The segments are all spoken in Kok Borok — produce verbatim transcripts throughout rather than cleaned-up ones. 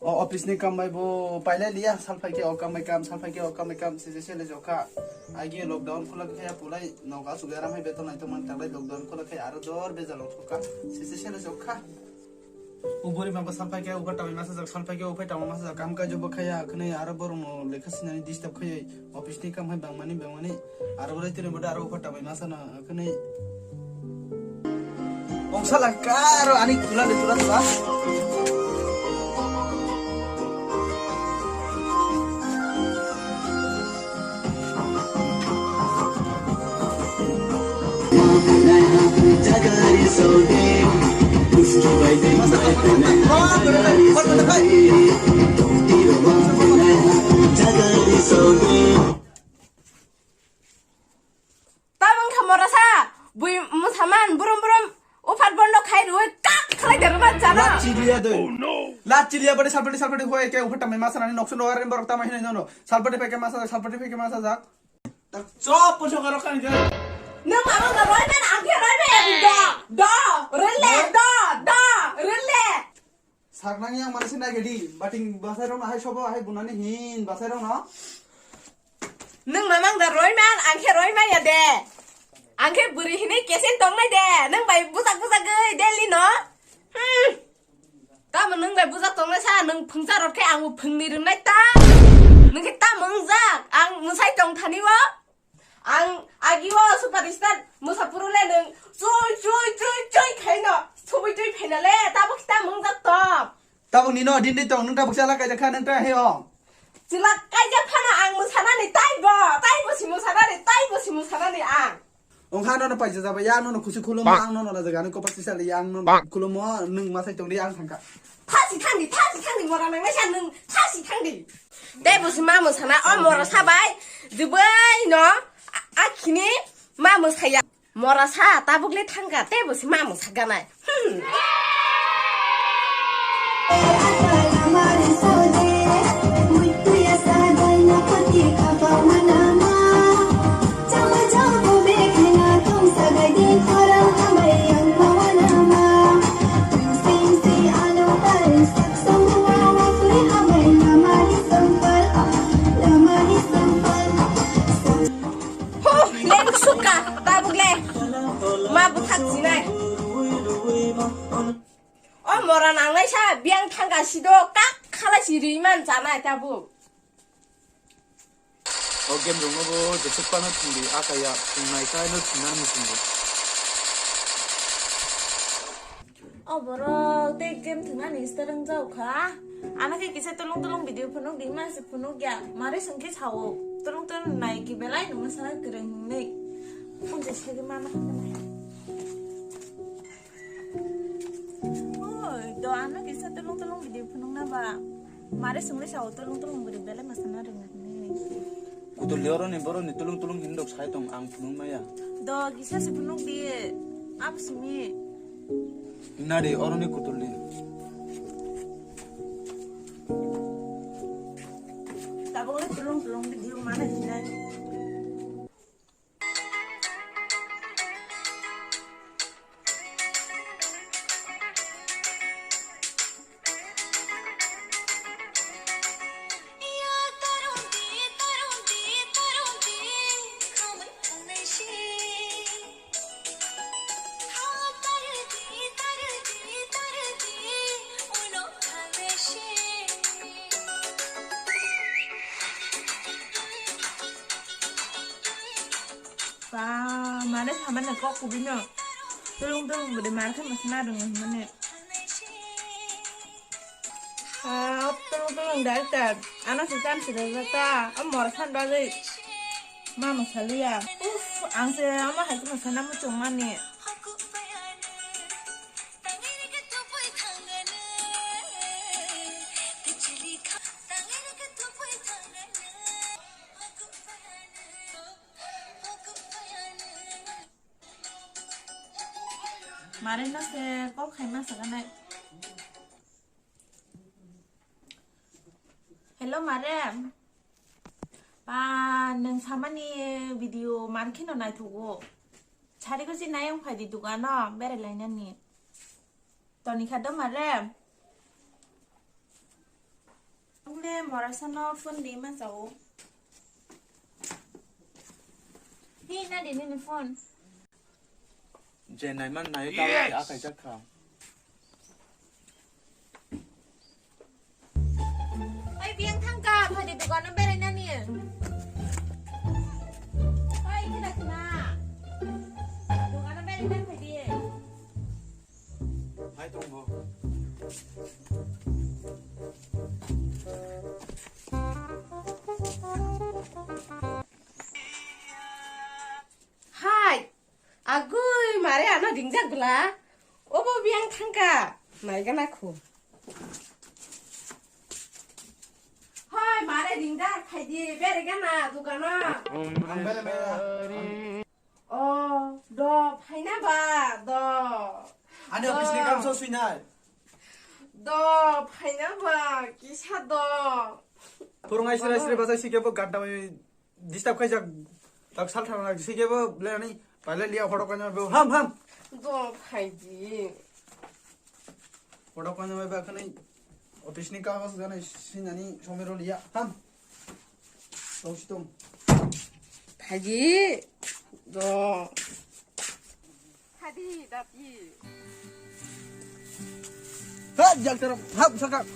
O office ni kam bai bo pailai liya, salphai khe o kam bai kam, salphai khe o kam bai kam, sese sele jokha. Agi lockdown khulak khe pulai nogo asuk aram hai beton nai tongmani, taklai lockdown khulak khe aro dor bejal wngkha, sese sele jokha. O bori mangko salphai khe uphar tamai masa jak, salphai khe uphai tamai masa jak, kam kajo bo khaya, khwnwi aro borokno lekha sinani disturb khayoi, office ni kam hai bangmani bangmani, aro bolai tini bodo aro uphar tamai masa no khwnwi. Ong sala karo ani tula de tula tula. Tabang kha morasa, bui musaman, burum burum, upat bondo khai rui, kak khalai derma jana. Lat chiliya doi. Lat chiliya bade salpati salpati hoi ke upat tamai masa nani noksun dogar borok tamai hinai nono. Salpati peke masa jak, salpati peke masa jak. Tak chop poso karo kani jak. Nang mama ga roi man, angke roi man, do, do, rele, do, do, rele. Saknang yang mana sih nai gedi, bating basai rong hai sobo hai bunani hin basai rong no. Nang mamang da roi man, angke roi man ya de. Angke buri hini kesen tong nai de, nang bai bujak bujak gei deli no. Hmm. Tamo nang bai bujak tong nai sa, nang phungsa rot khe ang phungni rung nai ta. Nang khe tamo wngjak, ang musai tong thani o. Ang agi o superstar mosa puru le nwng chui, chui, chui, chui khaino subui twi phaina le, tabo kita mwngjak tong. Tabuk nino din din tong, nwng tabuk chala kaijak kha, nwng ta he ong. Chwla kaijak phano ang mwsanani taibo, taibo si mwsanani, taibo si mwsanani ang. Ongkha nono paisa jaba ya, nono khusi khulumo, ang nono na jaga ni kopak sisa li, ang nono khulumo, nwng masai tong di, ang thangkha. Thasi thangdi, thasi thangdi, mora nang naisa nwng thasi thangdi. Tei bo si ma mwsana, o mora sabai, jiboi no, a-, akhini ma mwsaya. Mora sa, tabuk le thangka, tei bo si ma mwsa ganai. Hmm. Huh, leng suka, tabuk le. Ma bwthak sinai. O mora nangnai sa, biyang thangka sido, kak khala si ri man chanai tabuk. O game rokno bo jesuk phano thwngdi, a kaya, thwngnai khe no thwngna muchungo. O borok tei game thwngnani start wngjak kha. Ano khe kisa tulung tulung video phunuk di, ma se phunuk ya. Mare swng khe sao, tulung tulung nai ki belai nungma sana kwrwng hinwi. Phone se segi mano hinwi. Oi, do ano kisa tulung tulung video phunukna ba. Mare swngwi sao tulung tulung bwrwi belai mwsana rwngya hwnwi. Kutulli oroni boroni tulung tulung hinwi rok sai tong, ang phunuk maya. Do kisa se phunuk di, abo simi. Nadi oroni kutulli. Tabukle tulung tulung video mana hinai. Ba, mane samane kok kubino. Tulung tulung bwrwi mar khe masna rwngo hinmane. Ha, tulung tulung director. Ano se chan se rwjak ta. O mora san bagwi. Ma mwsaliya. Uff, ang se ama hai kheno sana muchungmani. Mare no se kok khaima saganai. Hello mare. Ba, nwng samani video mar kheno naithogo. Sari ko si nayong phai di dukano berai lainani. Toni kha do mare. Ang le morasano phone di ma chao. Hi na di nini phone. Je naiman nayo ta akai jak kha. Oi, biyang thangka, phai di dukano berai nani. Oi, khna khna. Dukano berai nani phai di. Hai tongbo. Hai, agui mare ano ringjak bwla. Obo biyang thangka. Naigana khu. Hoi, mare ringjak khaidi, beregana dukano. Ang bere maya. O, do, phaina ba, do. Ani office ni kam so suinai. Do, phaina ba, kisa do. Phurung ai sira sira basa sikebo gadda mai disturb khaijak. Tak sal thang lagi sikebo blerani paile liya photo kanya bo ham ham. Do, phaidi. Photo kanya mai ba khani office ni kagos gana sinani somero liya ham. Tong si tong. Phaidi. Do. Hadi, dati. Ha, jak terap, hap, sakak.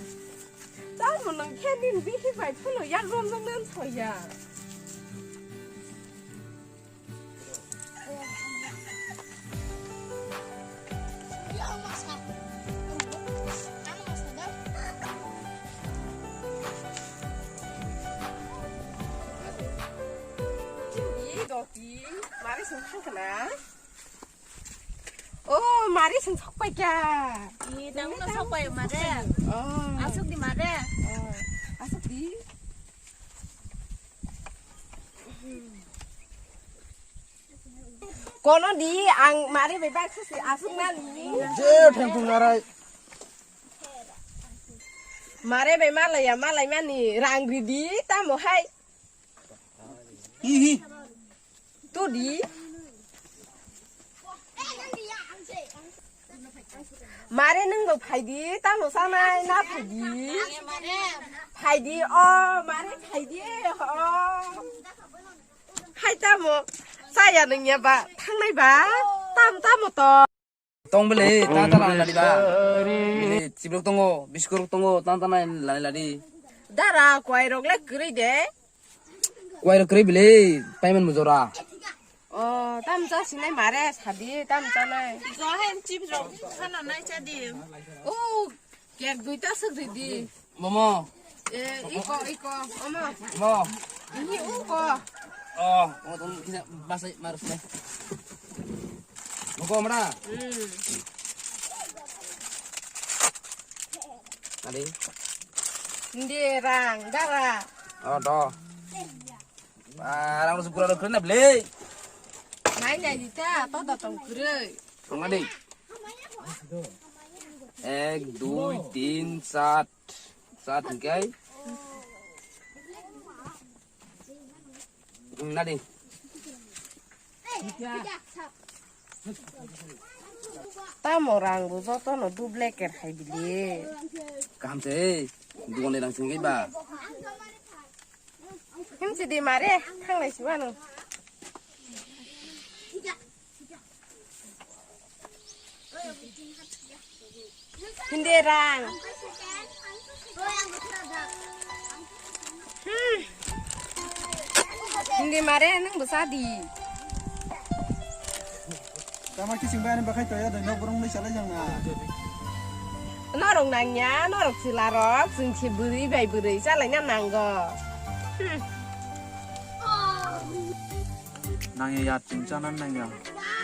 Tamo nang khe nini bihi bai phuno yak rom jang nan thoya. Ih, doti, mari sing thang kena. Oh, mari sing sok pai kya? Ih, nang no sok pai mare. Oh. Asuk di mare. Oh, asuk di. Kono di ang mari bai bak sisi asuk nani. Je thengtung narai. Mare bai malaya malai mani rang ridi tamo hai. Hi hi. Tudi. Mare nwng bo phaidi, tamo sanai na phaidi. Phaidi, o mare phaidi, o. Hai tamo, saya nungya ba, thangnai ba, tam tamo to. Tong bele, ta ta lang lali ba. Bele, chibrok tongo, biskurok tongo, ta ta nai lali lali. Dara, kwai rok le kwrwi de. Kwai rok kwrwi bele, payment mujora. O, tam cha sinai mare, sadi, tam cha nai. Go hem chibrok, khana nai cha di. O, Cake duita swk ridi. Momo. E, iko, iko. Omo. Mo. Ini uko. Oh, oh, tong kisa basai marus deh. Moko mara. Hmm. Adi. Ndi rang, dara. Oh, do. Ah, rang rus pura rus kena beli. Nai nai dita, to da tong kere. Tong adi. Ek, dui, tin, sat. Sat hingkai. Nadi. Tamo rang bo joto no duplicate hai bili. Kaham se, dugon ni rang singkai ba. Himsi di mare, thanglai si mano. Hindi rang. Hmm. Hindi mare nang bwsa di. Tama kising bai ani bakhai toya doi nok borong nai salai jang na. Norok nangya, norok chwla rok, chwng se bwrwi bai bwrwi chalai na nango. Hmm. Nangya ya chwng chana nangya.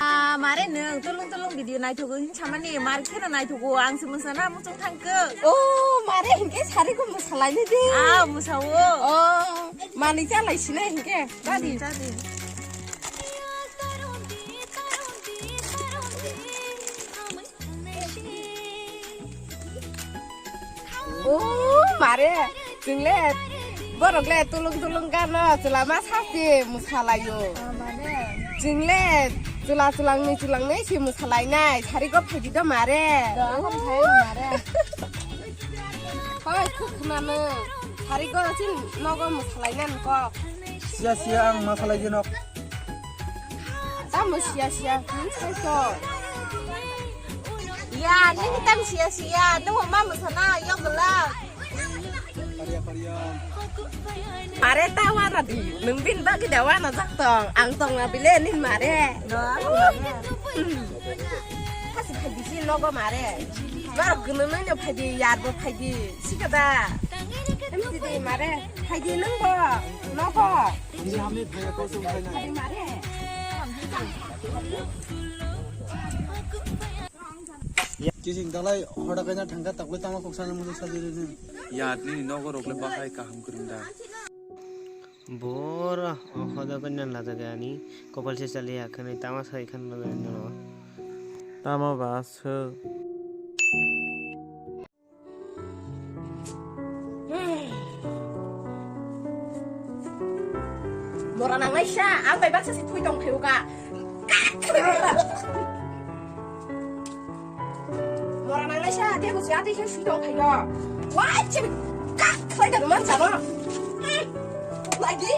Ah, mare nwng tulung tulung video naithogo hin samani mar kheno naithogo ang se mwsana muchung thangkhe. Oh, mare hinkhe sari ko mwsalai ni di. Ah, mwsao. Oh, mani chalai sinai hinkhe. Dadi. Dadi. O mare, chwng le borok le tulung tulung gano chwla ma sasi mwsalaio. Chwng le Chwla chwlangni chwlangnai se mwsalainai, sarigo phaidi do mare. Do, ang phai mare. Hoi, khuk khna nw. Sarigo sin nogo mwsalainani kok. Siya siya ang ma salai di nok. Tamo siya siya, hmm, sai to. Ya, nini tam siya siya, nung ma musana, yo gelak. Mare ta wana di, nung bin bagi da wana jak tong, ang tong na bile nin mare. No, aku mare. Kasi phaidi si nogo mare. Barok gwnwi nw phaidi, yar bo phaidi, sikada. Em sidi mare, phaidi nung bo, nogo. Ini kami banyak kosong banyak. Phaidi mare. Kising dalai hoda kaina thangka taklai tama kok sana musu sajiri ni. Yat ni nogo rok le bahai kaham kwrwng da. Bora, o hoda kaina laja de ani kopal se chali ya khani tama sai khan laja de no. Tama ba se. Mora nangnai sa, ang bai baksa si thui tong phaio ka. Mora nangnai sa, dia ko si ati khe sui tong phaio. Wai, chibi kak khlai da man sa no. Lagi.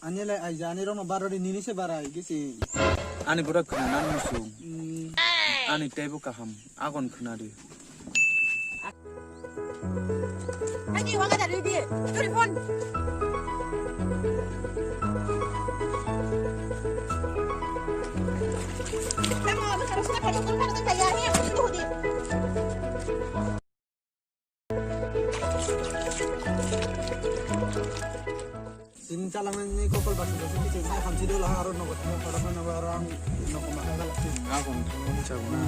Ani le aija ani rokno barori nini se barai gisi. Ani bwrwi khwna nang musu. Mm. Ani teibo kaham agon khwna di. Ani waga da ridi. Turi phone. Tamo, tamo, tamo, tamo, tamo, ya, ya, ya, ya. Sini chalangni kokol basi basi kiching hai hamsi dolo aro nogo thangma khoroknwi nogo aro ang nogo ma hai balak si. Nga kon thangma ni chaguna.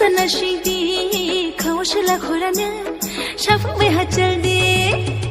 Nasingdi khawa sela khorana, sapung bai hachal de.